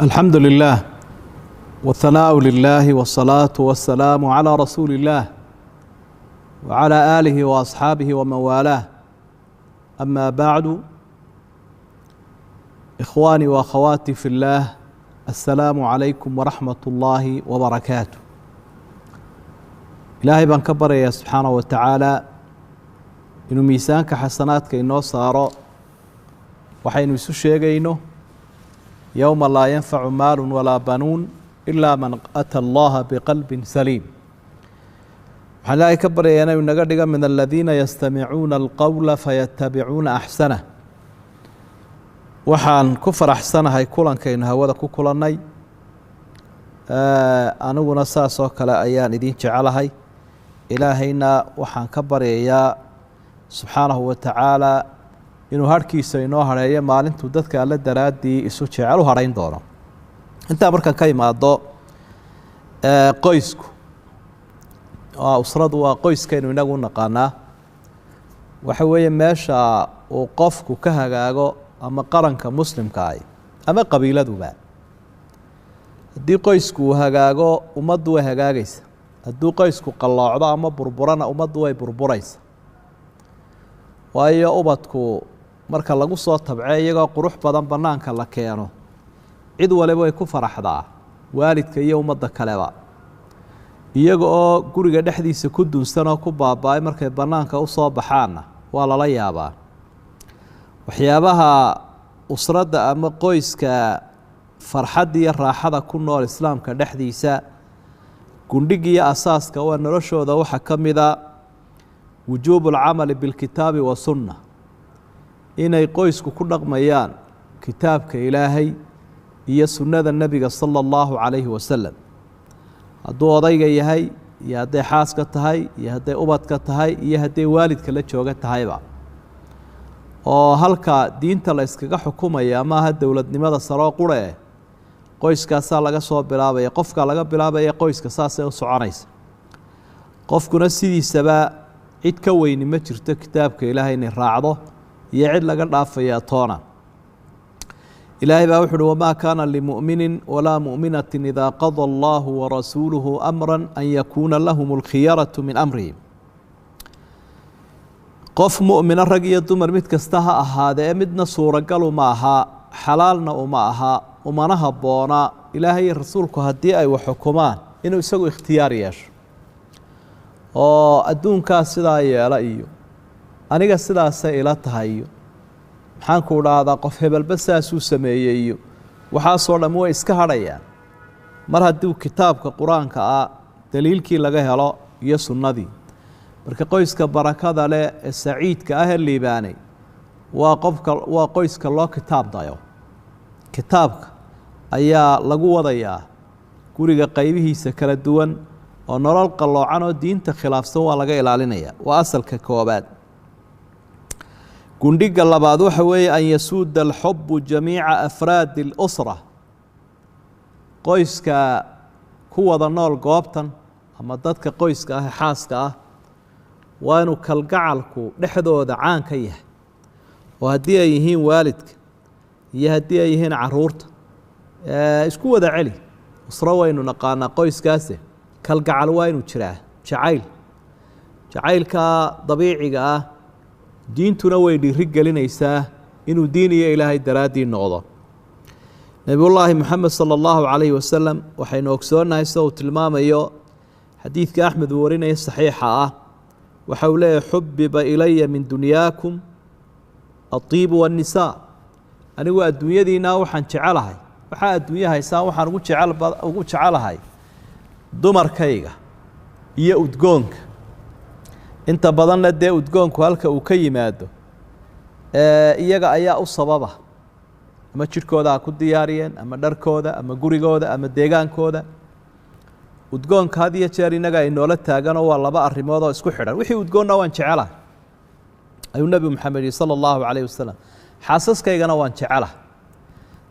الحمد لله والثناء لله والصلاة والسلام على رسول الله وعلى آله وأصحابه ومن والاه. أما بعد، إخواني وأخواتي في الله، السلام عليكم ورحمة الله وبركاته. Ilaahay baan ka baryayaa subxaanaه wa tacaala inuu miisaanka xasanaadka inoo saaro waxaynu isu sheegayno. Yowma laa yanfacu maalu walaa banuun ilaa man ata allaha biqalbi saliim. Waxaan Ilaahay ka baryayaa inuu inaga dhigo min aladiina yastamicuuna alqowla fayatabicuuna axsanah. Waxaan ku faraxsanahay kulankaynu hawada ku kulannay, aniguna saas oo kale ayaan idin jecelahay. Ilaahayna waxaan ka baryayaa subxaanahu wa tacaala inuu harhkiisa inoo hadheeyo maalintuu dadka alle daraaddii isu jecel u hadhayn doono. Intaa markaan ka imaado, qoysku waa usradu, waa qoyskaynu inagu naqaanaa. Waxa weeye meesha uu qofku ka hagaago ama qaranka muslimka ah ama qabiiladuba. Haddii qoysku uu hagaago, ummaddu way hagaagaysa. Hadduu qoysku qalloocdo ama burburana, ummaddu way burburaysa. Waayo, ubadku marka lagu soo tabce iyagoo qurux badan bannaanka la keeno, cid waliba way ku faraxdaa, waalidka iyo ummadda kaleba. Iyaga oo guriga dhexdiisa ku dunsan oo ku baaba-ay markay bannaanka usoo baxaanna, waa lala yaabaa. Waxyaabaha usradda ama qoyska farxadda iyo raaxada ku nool islaamka dhexdiisa gundhig iyo asaaska waa noloshooda waxaa ka mida wujuubu alcamali bilkitaabi wasunna, inay qoysku ku dhaqmayaan kitaabka Ilaahay iyo sunnada Nebiga sala allahu calayhi wasalam, hadduu odayga yahay iyo hadday xaaska tahay iyo hadday ubadka tahay iyo hadday waalidka la jooga tahayba. Oo halka diinta la iskaga xukumaya maaha dowladnimada saroo qurhe, qoyskaasaa laga soo bilaabaya, qofkaa laga bilaabaya qoyska, saasay u soconaysa. Qofkuna sidiisaba cid ka weyni ma jirto kitaabka Ilaahay inay raacdo iyo cid laga dhaafayaa toona. Ilaahay baa wuxu uhi: "Wamaa kaana limu'minin walaa mu'minatin idaa qada allahu warasuuluhu amra an yakuuna lahum alkhiyaratu min amrihim." Qof mu'mina, rag iyo dumar mid kasta ha ahaadee, ee midna suuragal uma aha, xalaalna uma aha, umana habboona, Ilaahay iyo rasuulku haddii ay wax xukumaan inuu isagu ikhtiyaar yeesho oo adduunkaa sidaa yeela iyo aniga sidaasay ila tahay iyo maxaanku dhahdaa qof hebelba saasuu sameeyey iyo waxaasoo dhamm way iska hadhayaan mar hadduu kitaabka Qur-aanka ah daliilkii laga helo iyo sunnadii. Marka qoyska barakada leh ee saciidka ah ee liibaanay waa qofka, waa qoyska loo kitaab dayo. Kitaabka ayaa lagu wadayaa guriga qaybihiisa kala duwan, oo nolol qalloocan oo diinta khilaafsan waa laga ilaalinaya. Waa asalka koobaad. Gundhiga labaad waxa weeye an yasuuda alxubu jamiica afraadi اlusra. Qoyska ku wada nool goobtan ama dadka qoyska ah ee xaaska ah waa inuu kalgacalku dhexdooda caan ka yahay, oo haddii ay yihiin waalidka iyo haddii ay yihiin caruurta, isku wada celi. Usro waynu naqaanaa qoyskaase, kalgacal waa inuu jiraa, jacayl, jacaylka dabiiciga ah. Diintuna way dhiiri gelinaysaa inuu diin iyo Ilaahay daraaddii noqdo. Nebiyullaahi Moxamed sala allahu calayhi wasalam waxaynu ogsoonnahay sida uu tilmaamayo xadiidka Axmed uu warinaya saxiixa ah. Waxa uu leeyahy: "Xubiba ilaya min dunyaakum aiibu waannisaa." Anigu adduunyadiinna waxaan jecelahay, waxaa adduunya haysaan waxaan ugu jecel ugu jecelahay dumarkayga iyo udgoonka. Inta badanna dee udgoonku halka uu ka yimaado iyaga ayaa u sababa, ama jidhkooda ha ku diyaariyeen, ama dharkooda, ama gurigooda, ama deegaankooda. Udgoonka had iyo jeer innaga ay noola taaganoo waa laba arrimood oo isku xidhan. Wixii udgoonna waan jecelahay, ayuu Nebi Moxamed yihi sala allahu calayhi wasalam, xaasaskaygana waan jecelahay.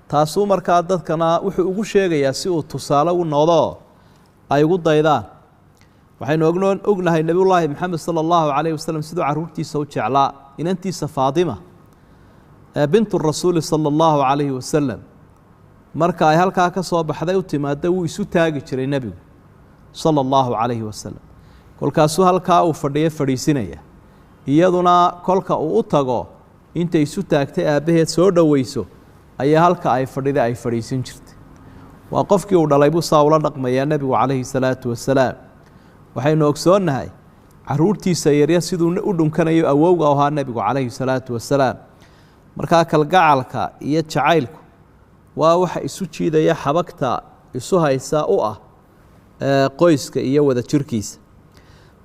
Taasuu markaa dadkana wuxuu ugu sheegayaa si uu tusaale u noqdoo ay ugu daydaan. Waxaynu ognahay Nebiyullaahi Maxamed sala allahu calayhi wasalam siduu carruurtiisa u jeclaa. Inantiisa Faatima bintu Rasuuli sala allahu calayhi wasalam. Marka ay halkaa ka soo baxday u timaada, wuu isu taagi jiray nebigu sala allahu calayhi wasalam. Kolkaasuu halkaa uu fadhiyo fadhiisinaya, iyaduna kolka uu u tago intay isu taagtay aabbaheed soo dhoweyso ayaa halka ay fadhida ay fadhiisin jirtay. Waa qofkii uu dhalay buu saa ula dhaqmayaa nebigu calayhi salaatu wasalaam. Waxaynu ogsoonnahay caruurtiisa yarya siduu u dhunkanayo awowga ahaa nebigu calayhi salaatu wasalaam. Markaa kalgacalka iyo jacaylku waa waxa isu jiidaya, xabagta isu haysa u ah qoyska iyo wada jirkiisa.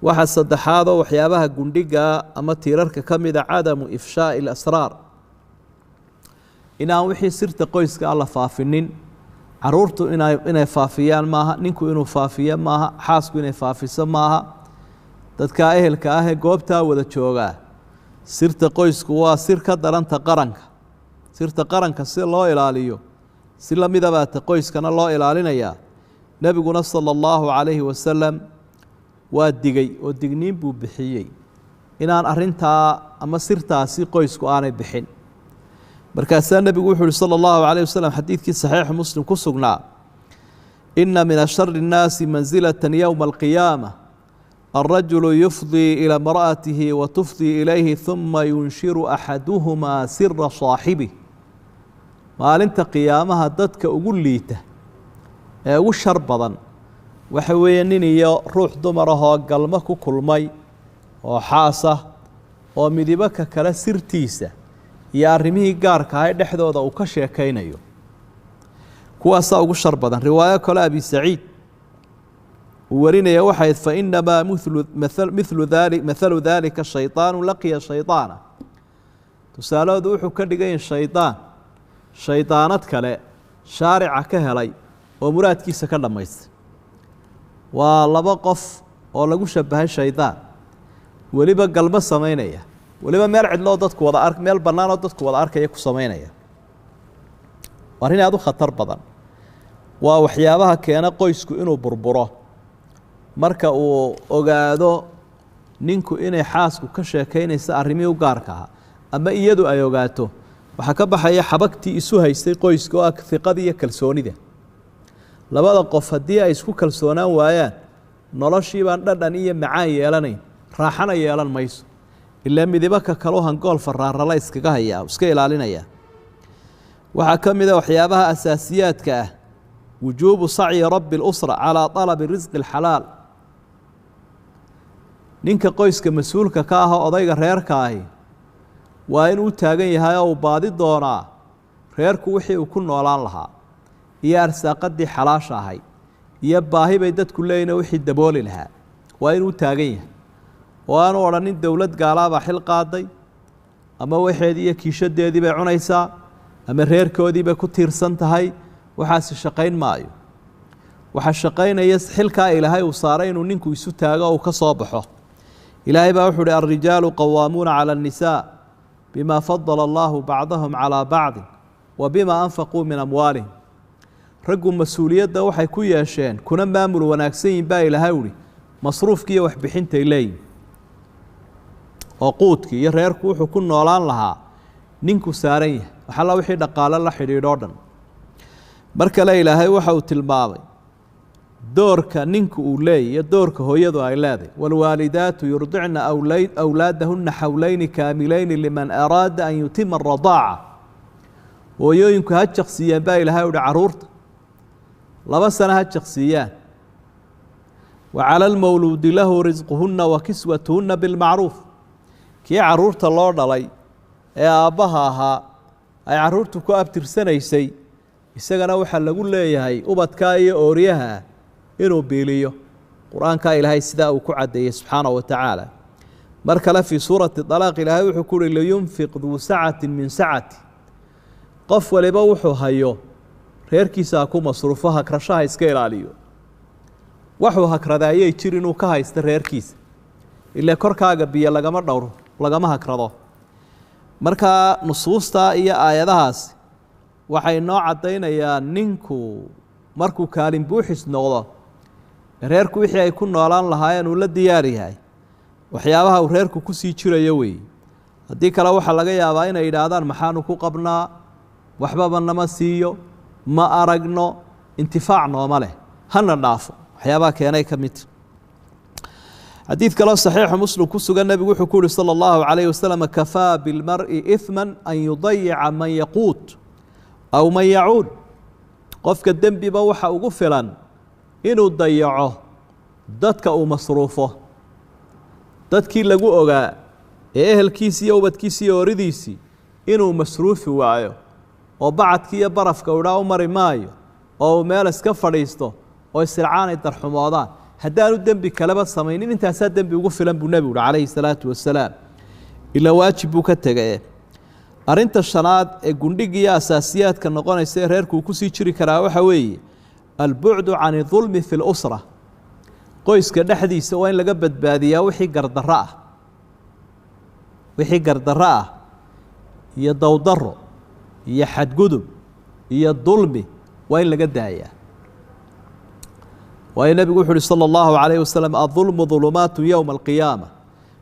Waxa saddexaadoo waxyaabaha gundhiga ama tiirarka ka mida cadamu ifshaa'i alasraar, inaan wixii sirta qoyska a la faafinin. Caruurtu inay faafiyaan maaha, ninku inuu faafiyo maaha, xaasku inay faafiso maaha, dadka ehelka ah ee goobtaa wada joogaa. Sirta qoysku waa sir ka daranta qaranka. Sirta qaranka si loo ilaaliyo si lamidabaa ta qoyskana loo ilaalinayaa. Nebiguna sala allahu calayhi wasalam waa digay oo digniin buu bixiyey inaan arrintaa ama sirtaasi qoysku aanay bixin. Markaasaa nebigu wuxu uhi sala allahu calayh wasalam xadiidkii saxiixu Muslim ku sugnaa: "Ina min ashari الnaasi mansilata yowma alqiyaama alrajulu yufdii ilى imra'atihi wa tufdii ilayhi, ثuma yunshiru axaduhumaa sira saaxibih." Maalinta qiyaamaha dadka ugu liita ee ugu shar badan waxa weeye nin iyo ruux dumar ahoo galmo ku kulmay oo xaas ah, oo midibo ka kale sirtiisa iyo arrimihii gaarka ahay dhexdooda uu ka sheekaynayo. Kuwaasaa ugu shar badan. Riwaayo kale Abi Saciid uu warinaya waxayd: "Fainamaa milu dali mathalu dalika shayطaanu laqiya shayطaana." Tusaalahoodu wuxuu ka dhigan yahay shaydaan shaydaanad kale shaarica ka helay oo muraadkiisa ka dhammaystay. Waa laba qof oo lagu shabahay shaydaan, weliba galmo samaynaya, weliba meel cidloo dadku wada ar meel bannaanoo dadku wada arkaya ku samaynaya. Waa arrin aada u khatar badan. Waa waxyaabaha keena qoysku inuu burburo, marka uu ogaado ninku inay xaasku ka sheekaynaysa arrimihii u gaarka ahaa ama iyadu ay ogaato. Waxaa ka baxaya xabagtii isu haystay qoyska oo ah hiqada iyo kalsoonida. Labada qof haddii ay isku kalsoonaan waayaan, noloshii baan dhadhan iyo macaan yeelanayn, raaxana yeelan mayso, ilaa midibo ka kaloo hangool faraarala iskaga hayaa, iska ilaalinaya. Waxaa ka mid a waxyaabaha asaasiyaadka ah wujuubu sacyi rabbi اlusra calaa طalabi risqi اlxalaal. Ninka qoyska mas-uulka ka ah oo odayga reerka ahi waa inuu taagan yahay oo uu baadi doonaa reerku wixii uu ku noolaan lahaa iyo arsaaqadii xalaasha ahayd iyo baahi bay dadku leeyihin wixii dabooli lahaa. Waa inuu taagan yahay oo aanu odhanin dowlad gaalaabaa xil qaaday, ama waxeedii iyo kiishadeedii bay cunaysaa, ama reerkoodii bay ku tiirsan tahay. Waxaasi shaqayn maayo. Waxaa shaqaynaya xilkaa Ilaahay uu saaray inuu ninku isu taago oo uu ka soo baxo. Ilaahay baa wuxuu uhi: "Alrijaalu qawaamuuna cala annisaa bima fadala allahu bacdahum calaa bacdin wa bima anfaquu min amwaalihim." Raggu mas-uuliyadda waxay ku yeesheen kuna maamul wanaagsan yihin baa Ilaahay uhi masruufkiiyo waxbixintay leeyihin, oo quudkii iyo reerku wuxuu ku noolaan lahaa ninku saaran yahay, waxalla wixii dhaqaalo la xidhiidhoo dhan. Mar kale Ilaahay waxa uu tilmaamay doorka ninku uu leeyay iyo doorka hooyadu ay leedahay: "Waalwaalidaatu yurdicna awlaadahuna xawleyni kaamilayni liman araada an yutima aradaaca." Hooyooyinku ha jaqsiiyaan baa Ilaahay uhi carruurta, 2 sano ha jaqsiiyaan. "Wa cala almawluudi lahu risquhunna wa kiswatuhunna bilmacruuf." Kii carruurta loo dhalay ee aabbaha ahaa ay carruurtu ku abtirsanaysay, isagana waxaa lagu leeyahay ubadkaa iyo ooryaha inuu biiliyo. Qur-aankaa Ilaahay sidaa uu ku caddeeyey subxaana wa tacaala. Mar kale fii suurati Dalaaq Ilaahay wuxuu ku uhi: "Liyunfiq duu sacatin min sacati." Qof waliba wuxuu hayo reerkiisa ha ku masruufo, hagrashaha iska ilaaliyo. Waxuu hagrada ayay jir inuu ka haysto reerkiisa, ilaa korkaaga biyo lagama dhowro, lagama hagrado. Markaa nusuustaa iyo aayadahaasi waxay noo caddaynayaan ninku markuu kaalin buuxis noqdo, reerku wixii ay ku noolaan lahaayeen uu la diyaar yahay, waxyaabaha uu reerku kusii jirayo weeye. Haddii kale waxaa laga yaabaa inay yidhaahdaan: "Maxaanu ku qabnaa? Waxbaba nama siiyo." Ma aragno, intifaac nooma leh, hana dhaafo. Waxyaabaha keenay ka mid xadiid kaloo saxiixu Muslim ku sugan, nebigu wuxuu ku uhi sala allahu calayhi wasalam: kafaa bilmar'i ihman an yudayica man yaquut aw man yacuud. Qofka dembiba waxa ugu filan inuu dayaco dadka uu masruufo, dadkii lagu ogaa ee ehelkiisii iyo ubadkiisii iyo oridiisii inuu masruufi waayo, oo bacadkii iyo barafka udhaa u mari maayo, oo uu meel iska fadhiisto oo isilcaanay darxumoodaan. Haddaanu dembi kaleba samaynin, intaasaa dembi ugu filan buu nebigu uhi calayhi salaatu wasalaam, ilaa waajib buu ka tegaye. Arrinta shanaad ee gundhig iyo asaasiyaadka noqonaysa ee reerkuu kusii jiri karaa waxa weeye albucdu can idulmi fi lusra. Qoyska dhexdiisa waa in laga badbaadiyaa wixii gardarro ah, wixii gardarro ah iyo dowdarro iyo xadgudub iyo dulmi waa in laga daayaa. Waayo nebigu wuxu uhi sala allahu calayhi wasalam: adulmu dulumaatu yowma alqiyaama.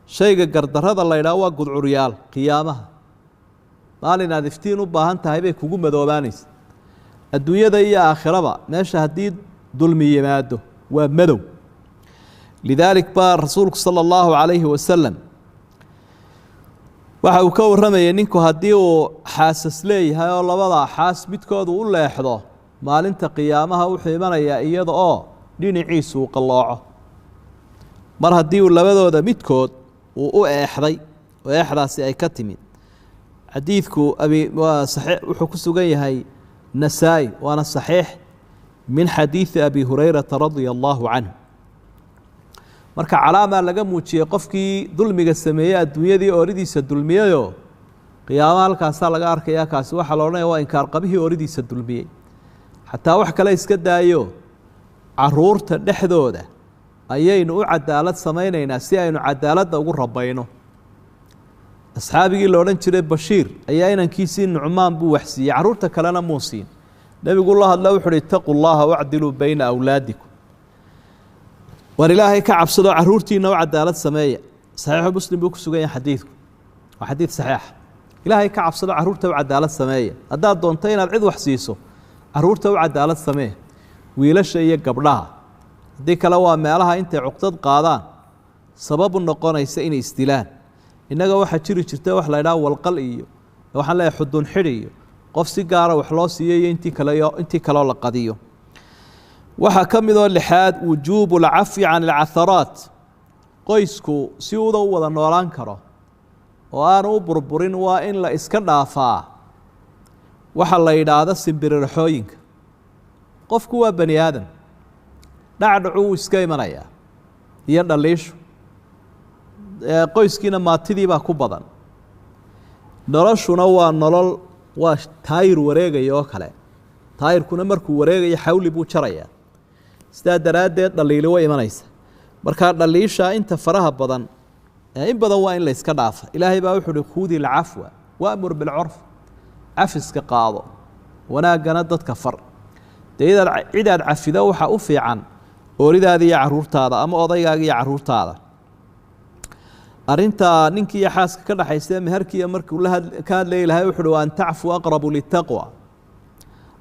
Shayga gardarrada la ydhaha waa gudcuryaal qiyaamaha, maalin aad iftiin u baahan tahay bay kugu madoobaanaysa. Adduunyada iyo aakhiraba meesha haddii dulmi yimaado waa madow. Lidaalik baa rasuulku sala allahu calayhi wasalam waxa uu ka warramayay ninku haddii uu xaasas leeyahay oo labada xaas midkoodu u leexdo, maalinta qiyaamaha wuxuu imanayaa iyada oo dhinaciisu uu qallooco, mar haddii uu labadooda midkood uu u eexday oo eexdaasi ay ka timid. Xadiidku abi waa saxiix, wuxuu ku sugan yahay Nasaa-i, waana saxiix, min xadiidi Abi Hurayrata radia allahu canhu. Marka calaamaa laga muujiyey qofkii dulmiga sameeyey, adduunyadii ooridiisa dulmiyeyoo, qiyaamaha halkaasaa laga arkaya. Kaasi waxaa la odhanaya waa inkaar qabihii ooridiisa dulmiyey. Xataa wax kale iska daayo, caruurta dhexdooda ayaynu u cadaalad samaynaynaa si aynu cadaaladda ugu rabayno. Asxaabigii la odhan jiray Bashiir ayaa inankiisii Nucmaan buu waxsiiyey, carruurta kalena muu siin. Nebigu la hadla wuxu uhi: itaquu llaha wacdiluu bayna awlaadikum. War Ilaahay ka cabsado, carruurtiina u cadaalad sameeya. Saxiixu Muslim buu ku sugan yahay xadiidku, waa xadiid saxiixa. Ilaahay ka cabsado, carruurta u cadaalad sameeya. Haddaad doonto inaad cid wax siiso, carruurta u cadaalad samee, wiilasha iyo gabdhaha. Haddii kale waa meelaha intay cuqdad qaadaan sababu noqonaysa inay isdilaan. Innaga waxaa jiri jirta wax la idhaha walqal iyo waxaan leeyahay xudun xidh iyo qof si gaara wax loo siiyo iyo intii kale iyo intii kaleo la qadiyo. Waxaa ka midoo lixaad wujuubu alcafwi can alcaharaat. Qoysku si uda u wada noolaan karo oo aanu u burburin waa in la iska dhaafaa waxa la yidhaahdo simbirirxooyinka. Qofku waa bani aadam, dhacdhacu wuu iska imanayaa iyo dhaliishu, qoyskiina maatidii baa ku badan. Noloshuna waa nolol, waa taayir wareegaya oo kale. Taayirkuna markuu wareegayo xawli buu jarayaa, sidaa daraaddeed dhaliili way imanaysa. Markaa dhaliishaa inta faraha badan in badan waa in la iska dhaafa. Ilaahay baa wuxu uhi: khudi alcafwa waamur bilcurf. Cafiska qaado, wanaaggana dadka far. Dee idaad cidaad cafido waxaa u fiican ooridaada iyo carruurtaada ama odaygaaga iyo carruurtaada. Arrinta ninkii iyo xaaska ka dhaxaysa meherkiiyo markuu ka hadlayay lahay wuxu uhi: wa an tacfuu aqrabu litaqwa.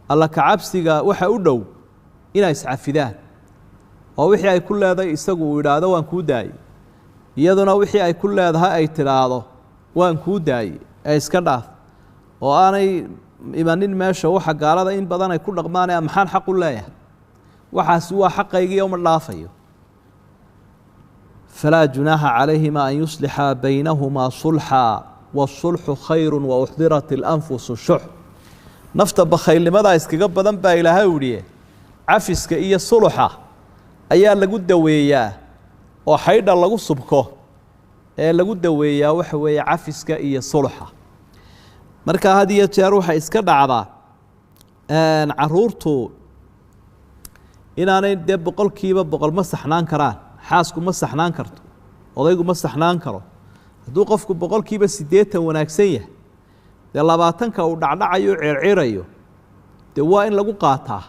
Alla kacabsiga waxa u dhow inay iscafidaan, oo wixii ay ku leedahay isagu uu idhaahdo waan kuu daayey, iyaduna wixii ay ku leedahay ay tidhaahdo waan kuu daayey ee iska dhaaf, oo aanay imanin meesha waxa gaalada in badan ay ku dhaqmaanaya: maxaan xaq u leeyahay, waxaasi waa xaqaygii, uma dhaafayo. Falaa junaaxa calayhima an yuslixa baynahumaa sulxa wasulxu khayru wauxdirat alanfusu shux. Nafta bakhaylnimadaa iskaga badan baa Ilaahay uhiye, cafiska iyo suluxa ayaa lagu daweeyaa oo xaydha lagu subko ee lagu daweeyaa waxa weeye cafiska iyo suluxa. Marka had iyo jeer waxay iska dhacdaa caruurtu inaanay dee 100% ma saxnaan karaan, xaasku ma saxnaan karto, odaygu ma saxnaan karo. Hadduu qofku 80% wanaagsan yahay, dee 20ka uu dhacdhacayo o circirayo dee waa in lagu qaataa.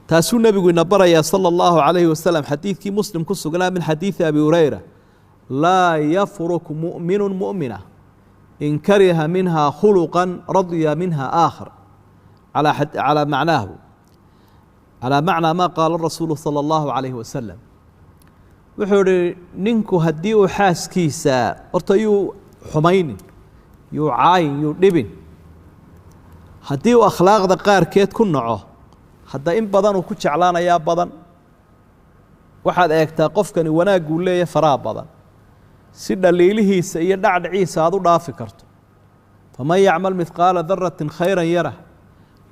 Taasuu nebigu ina barayaa sala allahu calayhi wasalam xadiidkii Muslim ku sugnaa min xadiidi Abi Hurayra: laa yafruk mu'minu mu'mina in kariha minha khuluqan radya minha aakhar. Calaa macnaahu, calaa macnaa maa qaala rasuulu sala allahu calayhi wasalam. Wuxuu ihi ninku haddii uu xaaskiisa horta yuu xumaynin, yuu caayin, yuu dhibin, haddii uu akhlaaqda qaarkeed ku naco, hadda in badan uu ku jeclaanayaa badan. Waxaad eegtaa qofkani wanaagguu leeyahy faraha badan, si dhaliilihiisa iyo dhacdhaciisa aada u dhaafi karto. Faman yacmal midqaala daratin khayran yarah,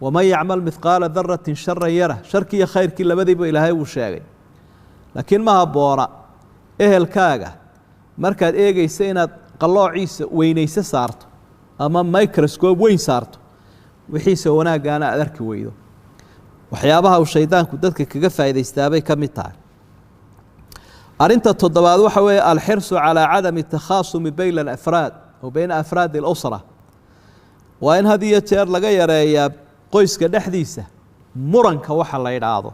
waman yacmal midqaala daratin sharan yarah. Sharkii iyo khayrkii labadiiba Ilaahay wuu sheegay. Laakiin ma habboona ehelkaaga markaad eegeysa inaad qalloociisa weynayse saarto ama microscope weyn saarto, wixiisa wanaaggaana aad arki weydo. Waxyaabaha uu shaydaanku dadka kaga faa'iidaystaabay ka mid tahay. Arrinta toddobaad waxa weeye alxirsu calaa cadami takhaasumi bayna alafraad aw bayna afraadi alusra. Waa in had iyo jeer laga yareeyaa qoyska dhexdiisa muranka waxa la idhaahdo,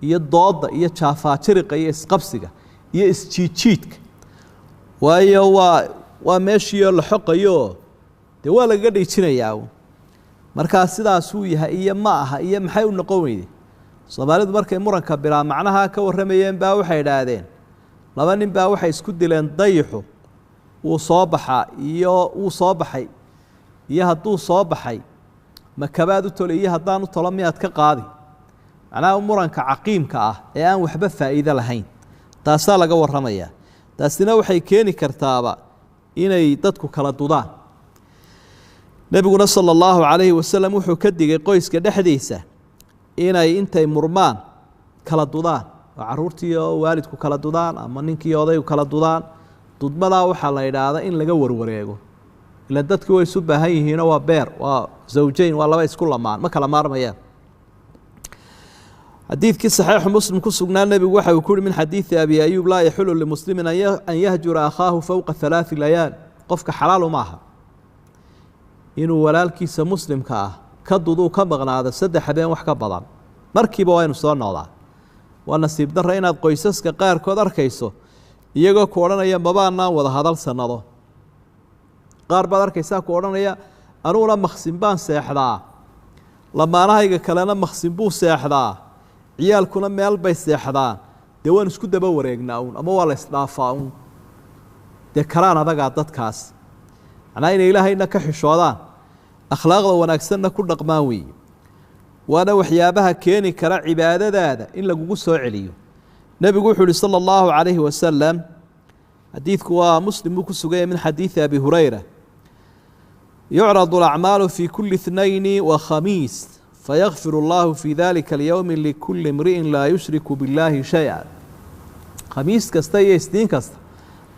iyo dooda iyo jaafaajiriqa iyo isqabsiga iyo isjiidjiidka. Waayo waa meeshiioo la xoqayo, dee waa lagaga dhiijinayaa. Markaa sidaasuu yahay iyo ma aha iyo maxay u noqon weyde. Soomaalidu markay muranka bilaa macnaha ka warramayeen baa waxay idhaahdeen, laba nin baa waxay isku dileen dayixu wuu soo baxaa iyo wuu soo baxay, iyo hadduu soo baxay makabaad u toli iyo haddaan u tolo miyaad ka qaadi. Macnaha muranka caqiimka ah ee aan waxba faa'iido lahayn taasaa laga warramayaa. Taasina waxay keeni kartaaba inay dadku kala dudaan. Nebiguna sala allahu calayhi wasalam wuxuu ka digay qoyska dhexdiisa inay intay murmaan kala dudaan, oo carruurtii oo waalidku kala dudaan ama ninkii odaygu kala dudaan. Dudmadaa waxaa la idhaahdaa in laga warwareego, ila dadki way isu baahan yihiinoo waa beer, waa zawjayn, waa laba isku lamaan, ma kala maarmayaan. Xadiidkii saxiixu Muslim ku sugnaa nebigu waxa uu ku uhi min xadiidi Abi Ayuub: laa yaxulu limuslimin an yahjura akhaahu fowqa 3 layaal. Qofka xalaalu ma aha inuu walaalkiisa muslimka ah ka duduu ka maqnaado 3 habeen wax ka badan, markiiba waa inu soo noqdaa. Waa nasiib darra inaad qoysaska qaarkood arkayso iyagoo ku odhanaya mabaanaan wada hadal sanado. Qaar baad arkaysaa ku odhanaya anuguna maksin baan seexdaa, lamaanahayga kalena maksin buu seexdaa, ciyaalkuna meel bay seexdaan, dee waan isku daba wareegnaa uun ama waa la isdhaafaa uun. Dee kalaan adagaa dadkaas, macnaa inay Ilaahayna ka xishoodaan, akhlaaqda wanaagsanna ku dhaqmaan weeye. Waana waxyaabaha keeni kara cibaadadaada in lagugu soo celiyo. Nebigu wuxuu uhi sala allahu calayhi wasalam, xadiidku waa Muslim buu ku suganya min xadiidi Abi Hurayra: yucradu alacmaalu fi kuli اثnayni wa khamiis, fayakfir allahu fi dalika alyowmi likuli imri'in laa yushriku biاllaahi shay-a. Khamiis kasta iyo isniin kasta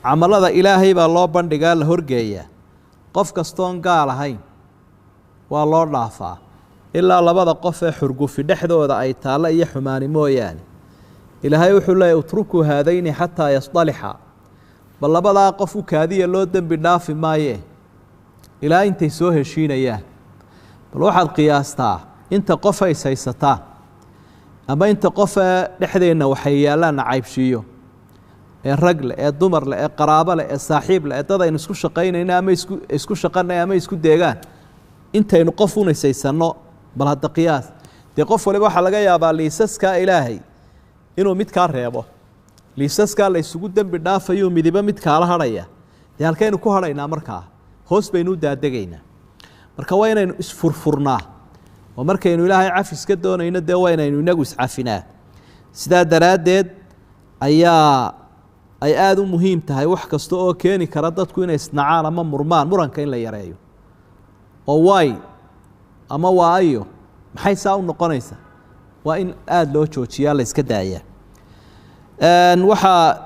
camalada Ilaahay baa loo bandhigaa, la horgeeyaa. Qof kastoon gaal ahayn waa loo dhaafaa, ilaa labada qof ee xurgufi dhexdooda ay taallo iyo xumaani mooyaane. Ilaahay wuxuu leeyay: utrukuu haadayni xataa yasdalixa. Bal labadaa qof u kaadiya, loo dembi dhaafi maaye ilaa intay soo heshiinayaan. Bal waxaad qiyaastaa inta qof ay ishaysataan ama inta qofee dhexdeenna waxay yaallaan nacaybshiiyo, ee rag leh, ee dumar leh, ee qaraabo leh, ee saaxiib leh, ee dad aynu isku shaqaynayno ama isku shaqanay ama isku deegaan, intaynu qof unaysaysanno bal hadda qiyaas. Dee qof waliba waxaa laga yaabaa liisaskaa Ilaahay inuu midkaa reebo, liisaskaa la isugu dembi dhaafayuu midiba mid kaala hadhaya. Dee halkaynu ku hadhaynaa? Markaa hoos baynu u daadegaynaa. Marka waa inaynu isfurfurnaa, oo markaynu Ilaahay cafis ka doonayno dee waa inaynu inagu iscafinaa. Sidaa daraaddeed ayaa ay aada u muhiim tahay wax kasta oo keeni kara dadku inay isnacaan ama murmaan, muranka in la yareeyo. Oo waay ama waa ayo, maxay saa u noqonaysaa? Waa in aada loo joojiyaa, la iska daayaa. Waxaa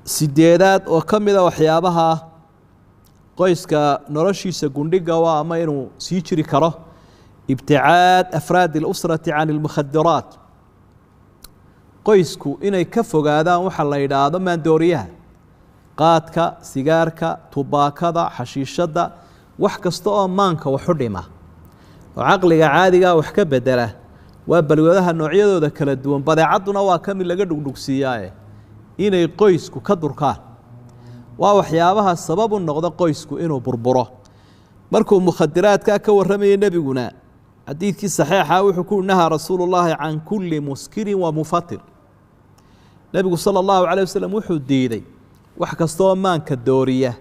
sideedaad oo ka mida waxyaabaha qoyska noloshiisa gundhiga waa ama inuu sii jiri karo, ibticaad afraadi اlusrati can اlmukhadiraat. Qoysku inay ka fogaadaan waxa la yidhaahdo maandooriyaha, qaadka, sigaarka, tubaakada, xashiishadda, wax kasta oo maanka waxu dhima oo caqliga caadigaa wax ka bedela. Waa balwadaha noocyadooda kala duwan, badeecadduna waa ka mid laga dhugdhugsiiyaaye inay qoysku ka durkaan. Waa waxyaabaha sabab u noqda qoysku inuu burburo. Markuu mukhadiraadkaa ka warramayay nebiguna Xadiidkii saxiixa wuxuu ku nahaa rasuulu llaahi can kulli muskirin wa mufatir. Nebigu sala allahu calayh wasalam wuxuu diiday wax kastaoo maanka dooriya,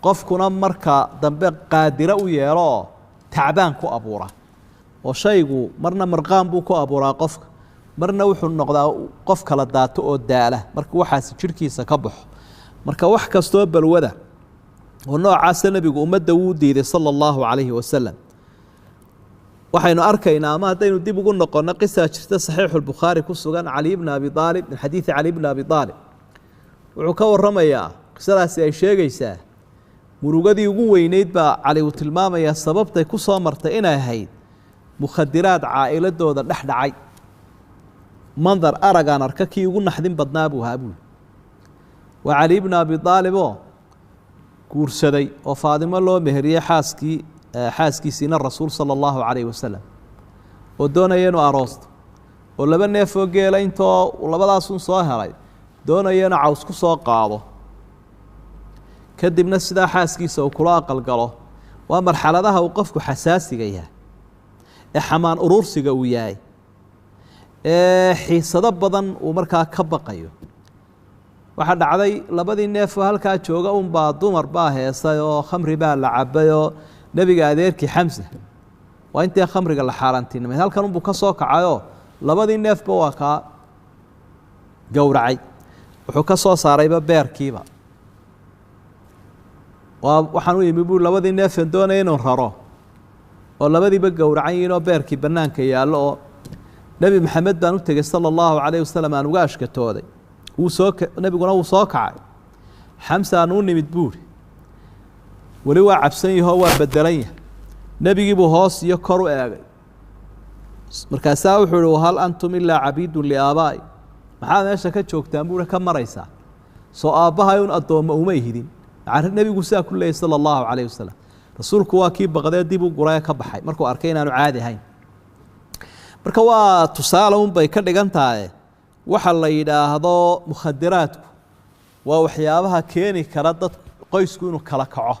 qofkuna marka dambe qaadiro u yeelo oo tacbaan ku abuura. Oo shaygu marna marqaan buu ku abuuraa qofka, marna wuxuu noqdaa qof kala daato oo daala marka waxaasi jidhkiisa ka baxo. Marka wax kastoo balwada oo noocaasa nebigu ummadda wuu diiday sala allahu calayhi wasalam. Waxaynu arkaynaa ama haddaynu dib ugu noqonno qisaa jirta saxiixulbukhaari ku sugan, Cali bna Abi Aalib, min xadiidi Cali bna Abi Aalib wuxuu ka warramayaa, qisadaasi ay sheegaysaa murugadii ugu weyneyd baa Cali uu tilmaamayaa sababtay ku soo martay inay ahayd mukhadiraad caa'iladooda dhex dhacay. Mandar aragaan arka kii ugu naxdin badnaa buu ahaa buuli. Waa Cali bna Abi Aalib oo guursaday oo Faadimo loo meheriyey xaaskii xaaskiisiina rasuul sala allahu calayhi wasalam, oo doonaya inuu aroosto, oo laba neefoo geela intoo labadaasun soo helay doonaya inuu caws ku soo qaado, kadibna sidaa xaaskiisa uu kula aqalgalo. Waa marxaladaha uu qofku xasaasiga yahay ee xamaan urursiga uu yahay ee xiisado badan uu markaa ka baqayo. Waxaa dhacday labadii neefoo halkaa jooga unbaa dumar baa heesay oo khamri baa la cabay, oo nebiga adeerkii Xamsa waa intee khamriga la xaaraantinimay halkan unbuu ka soo kacayoo labadii neefba waa kaa gowracay, wuxuu ka soo saarayba beerkiiba. Waa waxaan u yimi bui labadii neefeen doonaya inuu raro oo labadiiba gowracan yihiin oo beerkii bannaanka yaallo, oo Nebi Maxamed baan u tegey sala allahu calayhi wasalam aan uga ashkatooday. Wuu soo nebiguna wuu soo kacay, Xamsaan u nimid buuri, weli waa cabsan yahoo waa bedelan yahay. Nebigiibuu hoos iyo kor u eegay, markaasaa wuxuu ihi hal antum ilaa cabiidun liaabaa'i, maxaad meesha ka joogtaan buui ka maraysaa, soo aabbahay un addoommo uma ihidin. Nebigu sidaa ku leeyay sala allahu calayh wasalam. Rasuulku waa kii baqdee dib u guree ka baxay markuu arkay inaanu caadi ahayn. Marka waa tusaale unbay ka dhigan tahay waxa la yidhaahdo mukhadiraadku waa waxyaabaha keeni kara dad qoysku inuu kala kaco.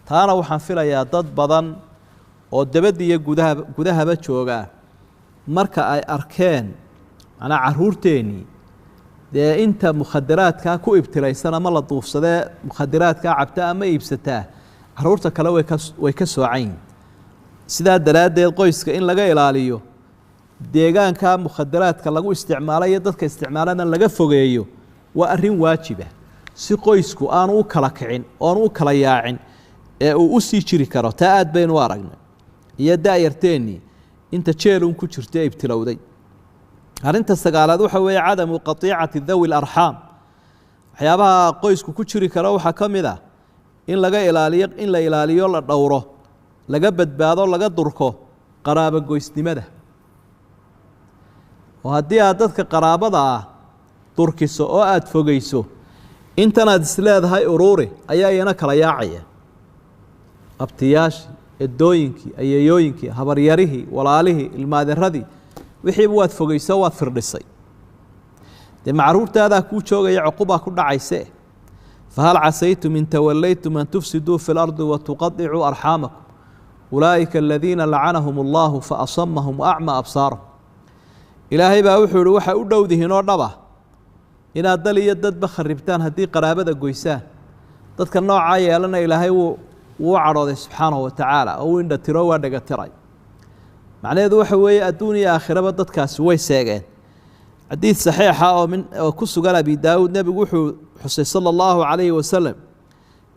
Taana waxaan filayaa dad badan oo dabadda iyo gudaha gudahaba joogaa marka ay arkeen macnaa caruurteennii dee inta mukhadiraadkaa ku ibtilaysan ama la duufsadee mukhadiraadkaa cabta ama iibsataa, caruurta kale way ka soocan yihin. Sidaa daraaddeed qoyska in laga ilaaliyo deegaanka mukhadiraadka lagu isticmaalo iyo dadka isticmaalana laga fogeeyo waa arrin waajiba, si qoysku aanu u kala kicin oonu u kala yaacin ee uu u sii jiri karo. Taa aad baynu u aragnay iyo daayarteennii inta jeelun ku jirta ee ibtilowday. Arrinta sagaalaad waxa weeye cadamu qatiicati dawi larxaam. Waxyaabaha qoysku ku jiri karo waxaa ka mid ah in laga ilaaliyo, in la ilaaliyo, la dhowro, laga badbaado, laga durko qaraabogoysnimada. Oo haddii aad dadka qaraabada ah durkiso oo aada fogeyso, intanaad isleedahay uruuri ayaa iyana kala yaacaya. Abtiyaashii, edooyinkii, ayeeyooyinkii, habaryarihii, walaalihii, ilmaaderadii, wixiiba waad fogeyso, waad firdhisay. Dee macruurtaadaa kuu joogaya, cuqubaa ku dhacayse. Fahal casaytum in tawallaytum an tufsiduu fi lardi watuqadicuu arxaamakum ulaa'ika aladiina lacanahum allahu faasamahum waacma absaarahum. Ilaahay baa wuxuu ihi waxay u dhowdihiin oo dhaba inaad dal iyo dadba kharibtaan haddii qaraabada goysaan. Dadka noocaa yeelana Ilaahay wuu cadhooday subxaanahu wa tacaala oo uu indha tiro, waa dhega tiray. Macnaheedu waxa weeye adduun iyo aakhiraba dadkaasi way seegeen. Xadiid saxiixa oo min oo ku sugan Abi Daawuud, nebigu wuxuu xusay sala allahu calayhi wasalam,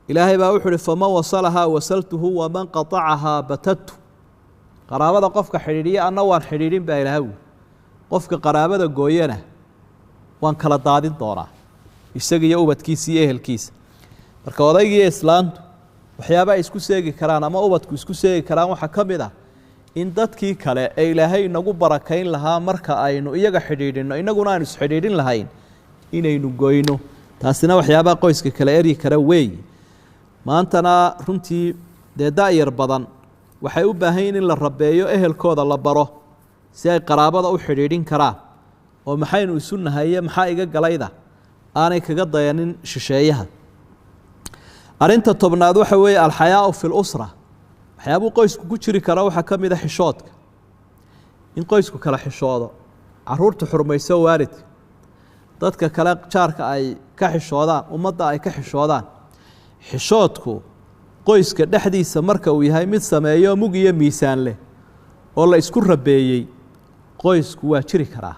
Ilaahay baa wuxuu uhi faman wasalahaa wasaltuhu waman qatacahaa batadtu. Qaraabada qofka xidhiidhiya anna waan xidhiidhin baa Ilaahay wi, qofka qaraabada gooyana waan kala daadin doonaa isaga iyo ubadkiisa iyo ehelkiisa. Marka odaygiiyo islaantu waxyaaba ay isku seegi karaan ama ubadku isku seegi karaan waxaa ka mid ah in dadkii kale ee Ilaahay inagu barakayn lahaa marka aynu iyaga xidhiidhinno, innaguna aynu isxidhiidhin lahayn, inaynu goyno. Taasina waxyaabaha qoyska kale eryi kara weeyi. Maantana runtii dee da'yar badan waxay u baahan yihin in la rabeeyo, ehelkooda la baro si ay qaraabada u xidhiidhin karaan, oo maxaynu isu nahaye maxaa iga galayda aanay kaga dayanin shisheeyaha. Arrinta tobnaad waxa weeye alxayaau fi lusra. Waxyaabuu qoysku ku jiri kara waxaa ka mid a xishoodka, in qoysku kala xishoodo, caruurta xurmayso waalidka, dadka kale jaarka ay ka xishoodaan, ummadda ay ka xishoodaan. Xishoodku qoyska dhexdiisa marka uu yahay mid sameeyo mug iyo miisaan leh oo la isku rabeeyey, qoysku waa jiri karaa.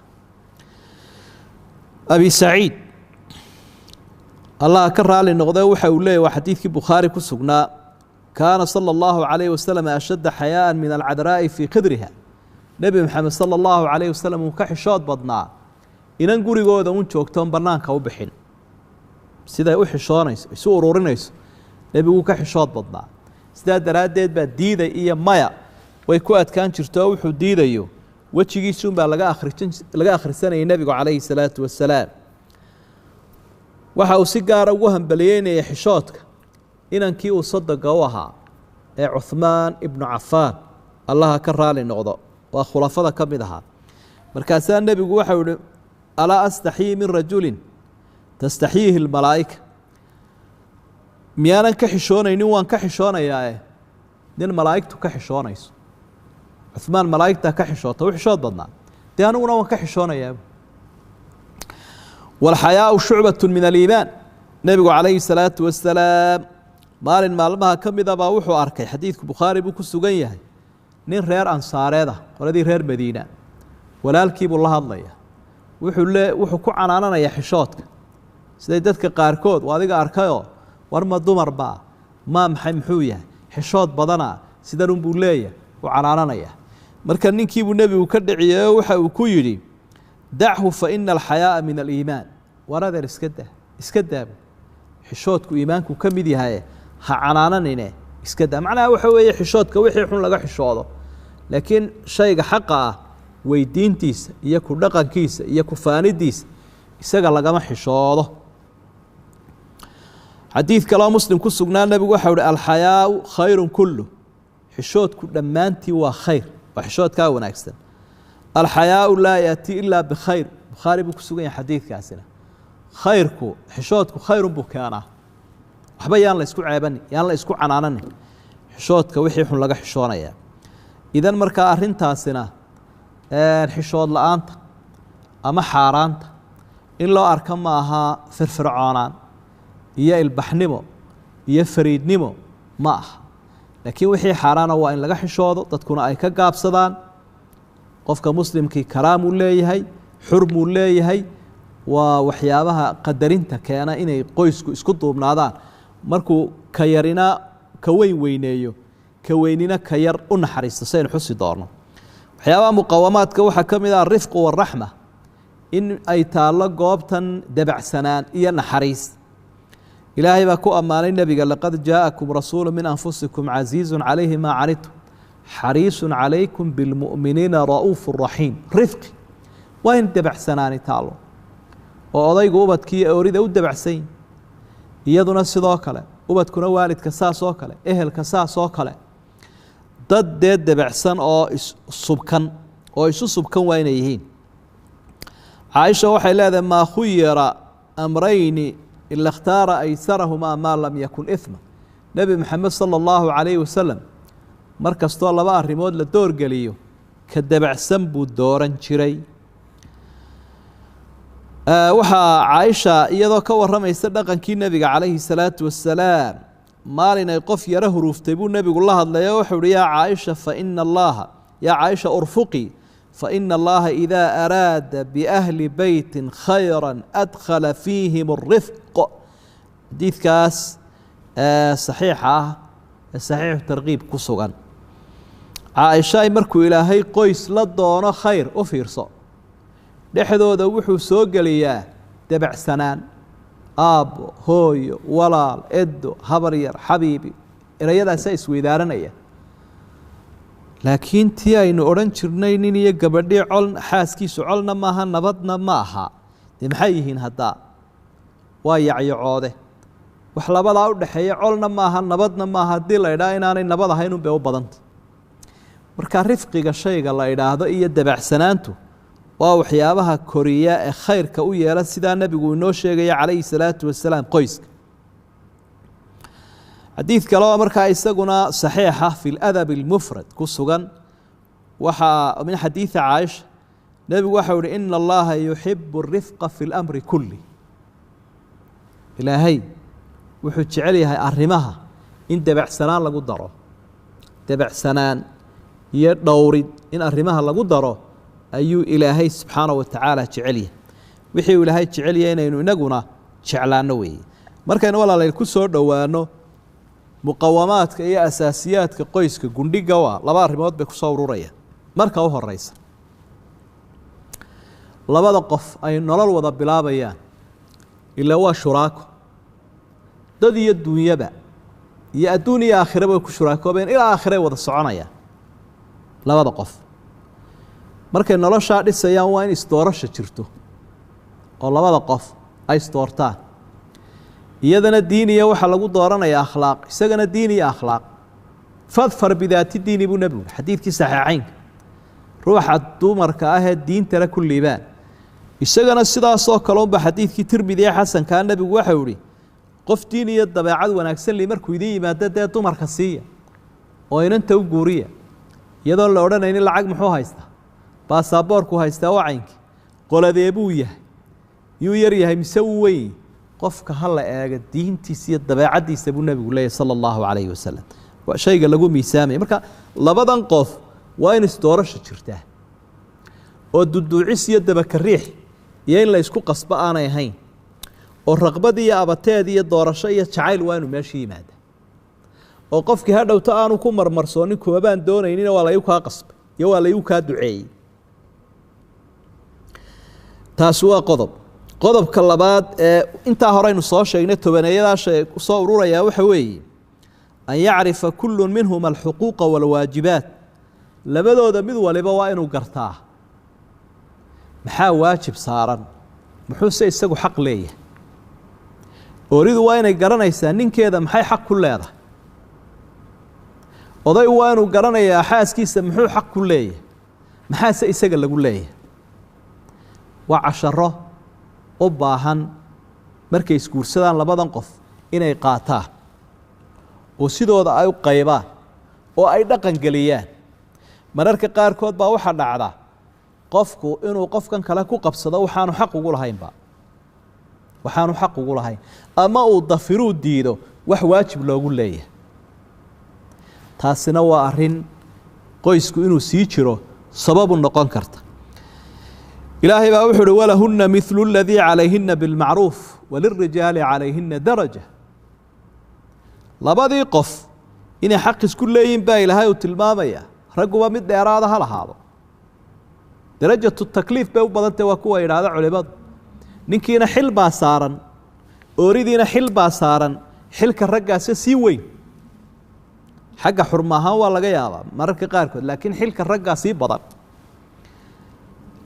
Abi Saciid, Allah ka raali noqdee, waxa uu leeyay, waa xadiidkii Bukhaari ku sugnaa: kaana sala allahu calayhi wasalam ashadda xayaa'an min alcadraa'i fii khidriha. Nebi Maxamed sala allahu calayhi wasalam uu ka xishood badnaa inan gurigooda un joogtoon bannaanka u bixin. Siday u xishoonayso, isu ururinayso, nebiguu ka xishood badnaa. Sidaa daraaddeed baa diiday iyo maya way ku adkaan jirto, oo wuxuu diidayo wejigiisuunbaa laga akhrisanayay. Nebigu calayhi salaatu wasalaam waxa uu si gaara ugu hambaliyeynayay xishoodka inankii uu sodoga u ahaa ee Cuhmaan ibnu Cafaan, Allaha ka raali noqdo, waa khulafada ka mid ahaa. Markaasaa nebigu waxau ihi: alaa astaxyii min rajulin tastaxyiihi lmalaa'ika? Miyaanan ka xishoonaynin? Waan ka xishoonayaae nin malaa'igtu ka xishoonayso. Cuhmaan malaa'igtaa ka xishoota, u xishood badnaa, dee aniguna waan ka xishoonayaa. Walxayaau shucbatu min aliimaan. Nebigu calayhi salaatu wasalaam maalin maalmaha ka mida baa wuxuu arkay, xadiidku Bukhaari buu ku sugan yahay, nin reer ansaareed ah, qoladii reer Madiina, walaalkiibuu la hadlaya. Wuxuu ku canaananayaa xishoodka, siday dadka qaarkood waa adiga arkayoo, war ma dumar baa, maa maxay, muxuu yahay, xishood badanaa, sidanunbuu leeyahay, uu canaananaya. Marka ninkiibuu nebigu ka dhiciyey oo waxa uu ku yidhi: dachu fa ina alxayaa'a min aliimaan. War adeer, iska daa, iska daabu, xishoodku iimaanku ka mid yahaye, ha canaananine, iska daa. Macnaha waxa weeye xishoodka wixii xun laga xishoodo, laakiin shayga xaqa ah weydiintiisa iyo ku dhaqankiisa iyo ku faanidiisa isaga lagama xishoodo. Xadiid kaloo Muslim ku sugnaa nebigu waxau uhi: alxayaau khayrun kullu, xishoodku dhammaantii waa khayr, waa xishoodkaa wanaagsan. Alxayaau laa yaأtii ilaa bikhayr. Bukhaari buu ku sugan yahay xadiidkaasina. Khayrku, xishoodku khayrun buu keenaa. Waxba yaan la isku ceebanin, yaan la isku canaananin, xishoodka wixii xun laga xishoonaya. Idan markaa arrintaasina xishood la-aanta ama xaaraanta in loo arka ma aha firfircoonaan iyo ilbaxnimo iyo fariidnimo ma aha, laakiin wixii xaaraana waa in laga xishoodo, dadkuna ay ka gaabsadaan. Qofka muslimkii karaamuu leeyahay, xurmuu leeyahay. Waa waxyaabaha qadarinta keena inay qoysku isku duubnaadaan, markuu ka yarina ka weyn weyneeyo, ka weynina ka yar u naxariisto, saynu xusi doono. Waxyaabaha muqawamaadka waxaa ka mid ah arifqu waraxma, in ay taallo goobtan dabacsanaan iyo naxariis. Ilaahay baa ku ammaanay nebiga: laqad jaa'akum rasuulu min anfusikum casiizu calayhi maa canitum xariisu calaykum bilmu'miniina ra'uufu raxiim. Rifqi waa in dabacsanaani taallo, oo odaygu ubadkii oorida u dabacsan, iyaduna sidoo kale, ubadkuna waalidka saas oo kale, ehelka saas oo kale. Dad dee dabacsan oo issubkan oo isu subkan waa inay yihiin. Caaisha waxay leedahay: maa khuyira amrayni ila اkhtaara aysarahumaa maa lam yakun ihma. Nebi Maxamed sala allahu calayhi wasalam mar kastoo laba arrimood la doorgeliyo, ka dabacsan buu dooran jiray. Waxaa Caaisha iyadoo ka warramaysa dhaqankii nebiga calayhi salaatu wasalaam, maalin ay qof yaro huruuftay buu nebigu la hadlayo, wuxuu uhi: yaa Caaisha, faina allaha, yaa Caaisha urfuqii, faina allaha idaa araada biahli beytin khayra adkhala fiihim arifq. Xadiidkaas saxiixa ah ee saxiixu tarkiib ku sugan. Caaisha, markuu Ilaahay qoys la doono khayr, u fiirso, dhexdooda wuxuu soo geliyaa dabacsanaan. Aabbo, hooyo, walaal, edo, habar yar, xabiibi, erayadaasaa isweydaaranaya. Laakiin tii aynu odhan jirnay nin iyo gabadhii col, xaaskiisu colna maaha, nabadna ma aha, dee maxay yihiin haddaa? Waa yacyacoode wax labadaa u dhexeeya, colna maaha, nabadna maaha. Haddii la idhaha inaanay nabad ahayn un bay u badanta. Marka rifqiga shayga la idhaahdo iyo dabacsanaantu waa waxyaabaha koriya ee khayrka u yeela, sidaa nebigu inoo sheegaya calayhi salaatu wasalaam qoyska. Xadiid kale oo markaa isaguna saxiixa fi ladab almufrad ku sugan waxaa min xadiidi Caaisha, nebigu waxau ihi: ina allaha yuxibu arifqa fi lamri kulli. Ilaahay wuxuu jecel yahay arrimaha in debacsanaan lagu daro, debacsanaan iyo dhowrid in arrimaha lagu daro ayuu Ilaahay subxaana wa tacaala jecel yahay. Wixii uu Ilaahay jecel yahay inaynu inaguna jeclaanno weeye. Markaynu walaalayl ku soo dhowaano muqawamaadka iyo asaasiyaadka qoyska gundhiga, waa laba arrimood bay kusoo ururayaan. Marka u horeysa, labada qof ay nolol wada bilaabayaan, ilaa waa shuraako, dad iyo duunyaba iyo adduun iyo aakhiraba way ku shuraakoobayaan, ilaa aakhiray wada soconayaan. Labada qof markay noloshaa dhisayaan waa in isdoorasha jirto oo labada qof ay isdoortaan. Iyadana diiniya waxaa lagu dooranaya akhlaaq, isagana diin iyo akhlaaq. Fadfar bidaati diini buu nebigu xadiidkii saxiixeynka, ruuxa dumarka ahee diintana ku liibaan. Isagana sidaasoo kale unba xadiidkii Tirmidi ee xasankaa nebigu waxau ihi: qof diin iyo dabeecad wanaagsan li markuu idiin yimaado, dee dumarka siiya oo inanta u guuriya, iyadoon la odhanaynin lacag muxuu haystaa, baasaboorku haystaa, wacaynki qoladee buu yahay, yuu yar yahay mise uu weyn. Qofka ha la eego diintiisa iyo dabeecaddiisa buu nebigu leeyahy sala allahu calayhi wasalam. Waa shayga lagu miisaamaya. Marka labadan qof waa in isdoorasha jirtaa oo duduucis iyo dabakariix iyo in la isku qasbo aanay ahayn, oo raqbad iyo abateed iyo doorasho iyo jacayl waa inuu meesha yimaada, oo qofkii ha dhowto aanu ku marmarsoonin kuwabaan doonaynina waa laygu kaa qasbay iyo waa laygu kaa duceeyey. Taasi waa qodob. Qodobka labaad ee intaa horeynu soo sheegnay tobaneeyadaasha kusoo ururayaa waxa weeye an yacrifa kullu minhuma alxuquuqa waalwaajibaat. Labadooda mid waliba waa inuu gartaa maxaa waajib saaran, muxuuse isagu xaq leeyahay. Ooridu waa inay garanaysaa ninkeeda maxay xaq ku leedahay, odaygu waa inuu garanayaa xaaskiisa muxuu xaq ku leeyahay, maxaase isaga lagu leeyahay. Waa casharo u baahan markay isguursadaan labadan qof inay qaataan oo sidooda ay u qaybaan oo ay dhaqan geliyaan. Mararka qaarkood baa waxaa dhacda qofku inuu qofkan kale ku qabsado waxaanu xaq ugu lahaynba, waxaanu xaq ugu lahayn, ama uu dafiruu diido wax waajib loogu leeyahay. Taasina waa arrin qoysku inuu sii jiro sababu noqon karta. Ilaahay baa wuxu uhi: walahuna midlu aladii calayhina bilmacruuf walilrijaali calayhina daraja. Labadii qof inay xaq isku leeyihin baa Ilaahay uu tilmaamaya, ragguba mid dheeraada ha lahaado. Darajatu takliif bay u badantay, waa kuwa yidhaahda culimadu. Ninkiina xil baa saaran, ooridiina xil baa saaran, xilka raggaase sii weyn. Xagga xurma ahaan waa laga yaabaa mararka qaarkood, laakiin xilka raggaa sii badan.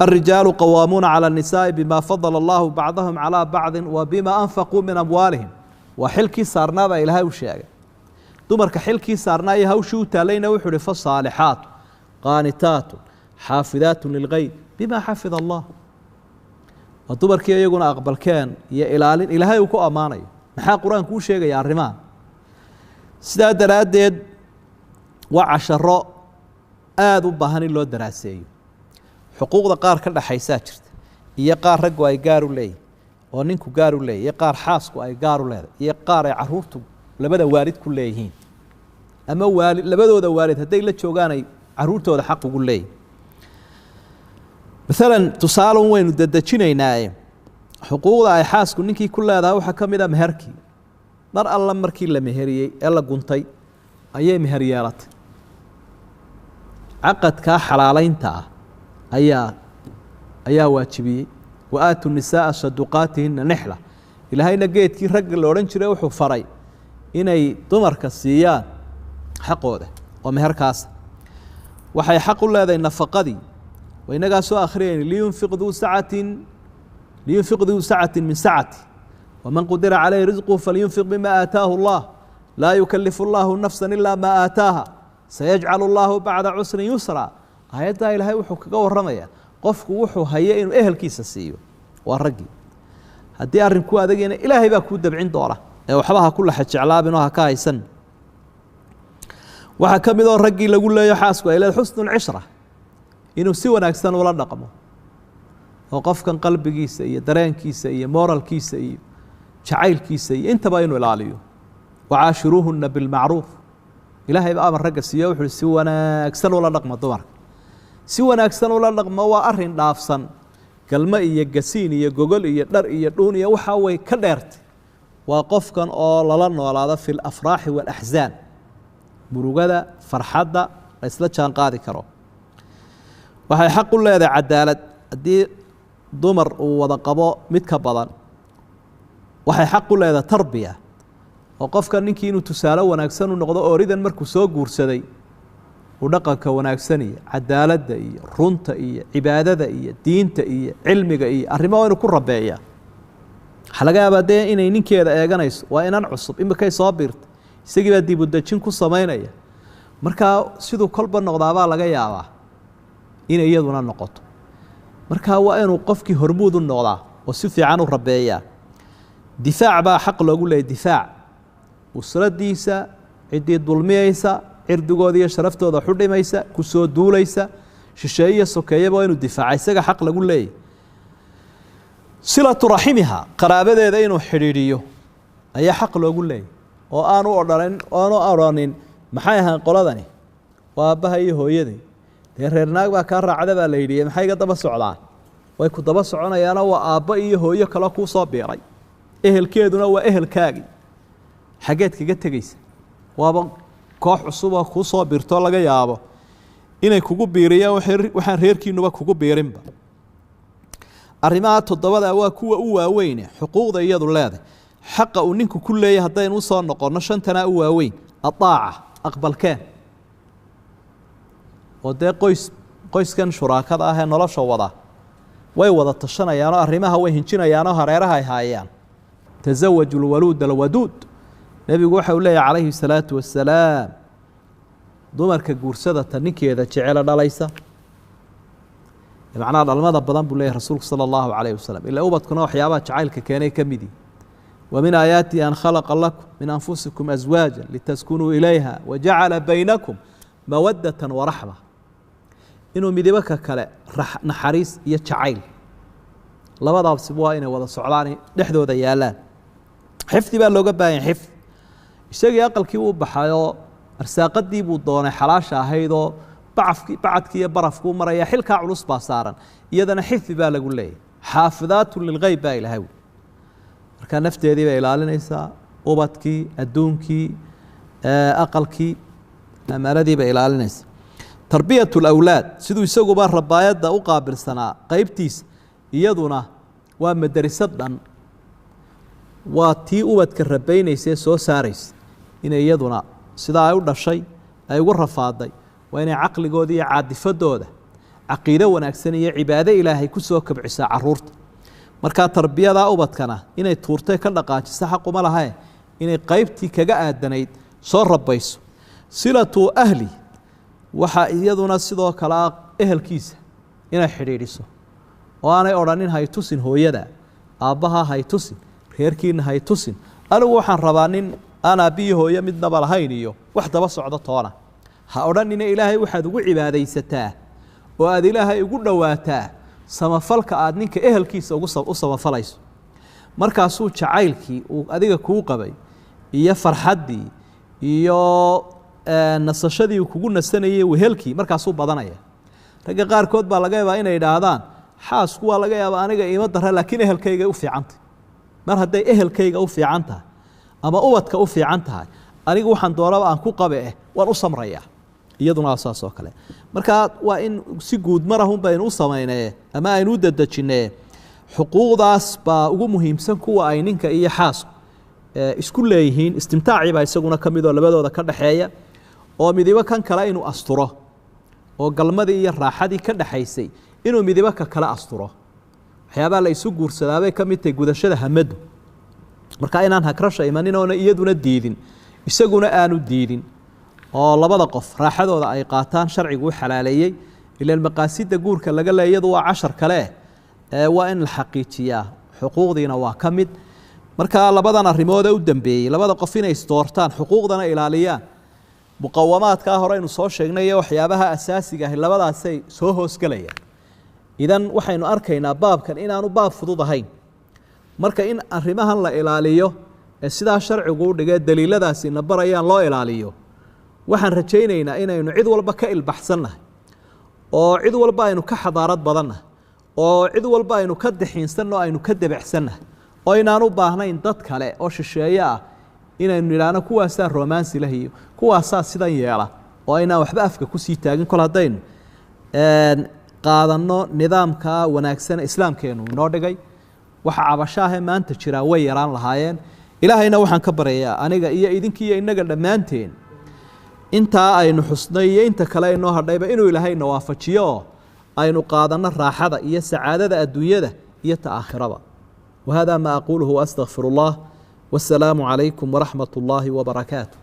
الرiجaaل qwaamuuna calى النisaaءi bima fadla اllahu bacdahum calى bacdi wa bima anfaquu min amwaalihim. Waa xilkii saarnaa baa Ilaahay u sheegay. Dumarka xilkii saarnaa iyo hawshii u taalayna wuxuu uhi: fasaalixaatu qaanitaatu xaafidaatu lilgeyb bima xafid allah. Waa dumarkii iyaguna aqbalkeen iyo ilaalin Ilaahay uu ku ammaanayo. Maxaa Qur-aanku u sheegaya arrimaha? Sidaa daraaddeed waa casharo aada u baahan in loo daraaseeyo. Xuquuqda qaar ka dhaxaysaa jirta, iyo qaar raggu ay gaar u leeyihin oo ninku gaar u leeyahy, iyo qaar xaasku ay gaar u leedahay, iyo qaar ay caruurtu labada waalid ku leeyihiin, ama waalid labadooda waalid hadday la joogaan ay caruurtooda xaq ugu leeyihin. Maalan tusaalun waynu dedejinaynaaye, xuquuqda ay xaasku ninkii ku leedahay waxaa ka mid a meherkii. Mar alla markii la meheriyey ee la guntay ayay meher yeelatay. Caqadkaa xalaaleynta ah ayaa waajibiyey: wa aatu nisaaa saduqaatihina nixla. Ilaahayna geedkii ragga la odhan jiray wuxuu faray inay dumarka siiyaan xaqooda oo meherkaasa. Waxay xaq u leedahay nafaqadii, waa inagaa soo akhriyayna: liyunfiq duu sacatin min sacati, waman qudira caleyhi risquhu falyunfiq bima aataahu allah, laa yukalifu allahu nafsa ilaa maa aataaha, sayajcalu allahu bacda cusrin yusra. Aayaddaa Ilaahay wuxuu kaga warramayaa qofku wuxuu hayo inuu ehelkiisa siiyo. Waa raggii. Haddii arrinku adagina, Ilaahay baa kuu dabcin doona ee waxba ha ku laxa jeclaabin oo ha ka haysan. Waxaa ka mid oo raggii lagu leeyo xaasku ay leedahay xusnu lcishra, inuu si wanaagsan ula dhaqmo oo qofkan qalbigiisa iyo dareenkiisa iyo moralkiisa iyo jacaylkiisa iyo intaba inuu ilaaliyo. Wacaashiruuhuna bilmacruuf, ilaahay ba amar ragga siiyo, wuxu uhi si wanaagsan ula dhaqmo dumarka. Si wanaagsan ula dhaqmo waa arrin dhaafsan galmo iyo gasiin iyo gogol iyo dhar iyo dhuun iyo waxaa way ka dheertay. Waa qofkan oo lala noolaado fi lafraaxi waalaxsaan, murugada farxadda la isla jaan qaadi karo. Waxay xaq u leedahay cadaalad haddii dumar uu wada qabo mid ka badan. Waxay xaq u leedahay tarbiya, oo qofka ninkii inuu tusaale wanaagsan u noqdo ooridan markuu soo guursaday uu dhaqanka wanaagsan iyo cadaaladda iyo runta iyo cibaadada iyo diinta iyo cilmiga iyo arrimaha inuu ku rabeeya. Waxaa laga yaabaa dee inay ninkeeda eeganayso, waa inan cusub imikay soo biirtay, isagii baa dib u dejin ku samaynaya. Markaa siduu kolba noqdaabaa laga yaabaa inay iyaduna noqoto. Markaa waa inuu qofkii hormuud u noqdaa oo si fiican u rabeeyaa. Difaac baa xaq loogu leeyay, difaac usradiisa, ciddii dulmiyeysa, cirdigooda iyo sharaftooda xudhimaysa, kusoo duulaysa, shisheeye iyo sokeeyaba waa inuu difaaca, isaga xaq lagu leeyay. Silatu raximiha, qaraabadeeda inuu xidhiidhiyo ayaa xaq loogu leeyay, oo aanu odhanin, aanu odhanin maxay ahaan qoladani, waa aabbaha iyo hooyaday, dee reer naag baa kaa raacda baa la yidhi, maxay iga daba socdaan? Way ku daba soconayaanoo waa aabbo iyo hooyo kaloo kuu soo biiray, ehelkeeduna waa ehelkaagii, xaggeed kaga tegeysa? Waaba koox cusub oo kuu soo biirtoo laga yaabo inay kugu biiriyaan waxaan reerkiinuba kugu biirinba. Arrimaha toddobada waa kuwa u waaweyne xuquuqda iyadu leedahay. Xaqa uu ninku ku leeyahy haddaynu usoo noqonno, shantanaa u waaweyn. Adaaca, aqbalkeen, oo dee qoyskan shuraakada ah ee nolosha wada way wada tashanayaanoo arrimaha way hinjinayaanoo hareeraha ay haayaan. Tasawaju lwaluud alwaduud, nebigu waxa uu leeyahy calayhi salaatu wasalaam, dumarka guursada ta ninkeeda jecela dhalaysa, macnaha dhalmada badan buu leeyahy rasuulku sala allahu calayh wasalam. Ilaa ubadkuna waxyaabaha jacaylka keenay ka midii. Wa min aayaatihi an khalaqa lakum min anfusikum aswaaja litaskunuu ilayha wajacala baynakum mawadata waraxma, inuu midibo ka kale naxariis iyo jacayl labadaasiba waa inay wada socdaan, dhexdooda yaalaan. Xifdi baa looga baahan yahy. Xifdi, isagii aqalkii uu baxayoo arsaaqadii buu doonay xalaasha ahaydoo bacafkii bacadkii iyo barafkuu maraya, xilkaa culus baa saaran, iyadana xifdi baa lagu leeyahy. Xaafidaatu lilgeyb baa ilahay wi. Markaa nafteedii bay ilaalinaysaa, ubadkii, adduunkii, aqalkii, ammaanadii bay ilaalinaysaa. Tarbiyat alawlaad, siduu isaguba rabaayadda u qaabilsanaa qeybtiisa, iyaduna waa madarisad dhan, waa tii ubadka rabaynaysa ee soo saaraysa. Inay iyaduna sidaa ay u dhashay ay ugu rafaaday waa inay caqligooda iyo caadifadooda caqiido wanaagsan iyo cibaado ilaahay ku soo kobcisaa caruurta. Markaa tarbiyadaa ubadkana inay tuurtay ka dhaqaajiso xaquma lahae, inay qeybtii kaga aadanayd soo rabayso. Silatu ahli, waxaa iyaduna sidoo kale ah ehelkiisa inay xidhiidhiso oo aanay odhanin hay tusin hooyada, aabbaha hay tusin, reerkiina hay tusin, anigu waxaan rabaa nin aan aabbiyi hooyo midnaba lahayn iyo wax daba socdo toona ha odhanina. Ilaahay waxaad ugu cibaadaysataa oo aada ilaahay ugu dhowaataa samafalka aada ninka ehelkiisa u samafalayso. Markaasuu jacaylkii uu adiga kuu qabay iyo farxaddii iyo nasashadii uu kugu nasanayay wehelkii markaasuu badanaya. Ragga qaarkood baa laga yaabaa inay idhaahdaan xaasku waa laga yaabaa aniga iima dara, laakiin ehelkayga u fiicantay. Mar hadday ehelkayga u fiican tahay ama ubadka u fiican tahay, anigu waxaan doonaba aan ku qabe waan u samrayaa. Iyaduna waa saas oo kale. Markaa waa in si guud marahun baynu u samaynee ama aynu u dedejinee. Xuquuqdaas baa ugu muhiimsan kuwa ay ninka iyo xaasku isku leeyihiin. Istimtaacii baa isaguna ka mid oo labadooda ka dhexeeya, oo midibo kan kale inuu asturo, oo galmadii iyo raaxadii ka dhexaysay inuu midibo ka kale asturo. Waxyaabaha la isu guursadaabay ka mid tahay gudashada hamadu. Marka inaan hagrasha imanin oona iyaduna diidin isaguna aanu diidin, oo labada qof raaxadooda ay qaataan sharcigu u xalaaleeyey. Ilaan maqaasida guurka laga leeya iyadu waa cashar kale, waa in la xaqiijiyaa, xuquuqdiina waa ka mid. Markaa labadan arrimood ee u dambeeyey, labada qof inay isdoortaan, xuquuqdana ilaaliyaan, Muqawamaadkaa hore aynu soo sheegnay iyo waxyaabaha asaasiga ahi labadaasay soo hoosgelayaan. Idan waxaynu arkaynaa baabkan inaanu baab fudud ahayn. Marka in arrimahan la ilaaliyo ee sidaa sharcigu u dhigee daliiladaasi na barayaan loo ilaaliyo, waxaan rajaynaynaa inaynu cid walba ka ilbaxsannahay, oo cid walba aynu ka xadaarad badannahay, oo cid walba aynu ka dixiinsanno, aynu ka debecsannahay, oo inaan u baahnayn dad kale oo shisheeye ah inaynu nidhaahno kuwaasaa romansi lah iyo kuwaasaa sidan yeela, oo aynaan waxba afka kusii taagin kol haddaynu qaadanno nidaamka wanaagsan islaamkeenu inoo dhigay. Waxa cabashaahe maanta jiraa way yaraan lahaayeen. Ilaahayna waxaan ka baryayaa aniga iyo idinkiiyo innaga dhammaanteen intaa aynu xusnay iyo inta kale inoo hadhayba inuu ilaahayna waafajiyo oo aynu qaadanno raaxada iyo sacaadada adduunyada iyo ta aakhiraba. Wahada maa aquuluhu waastaqfir allah. Wasalaamu calaykum waraxmat ullaahi wabarakaatu.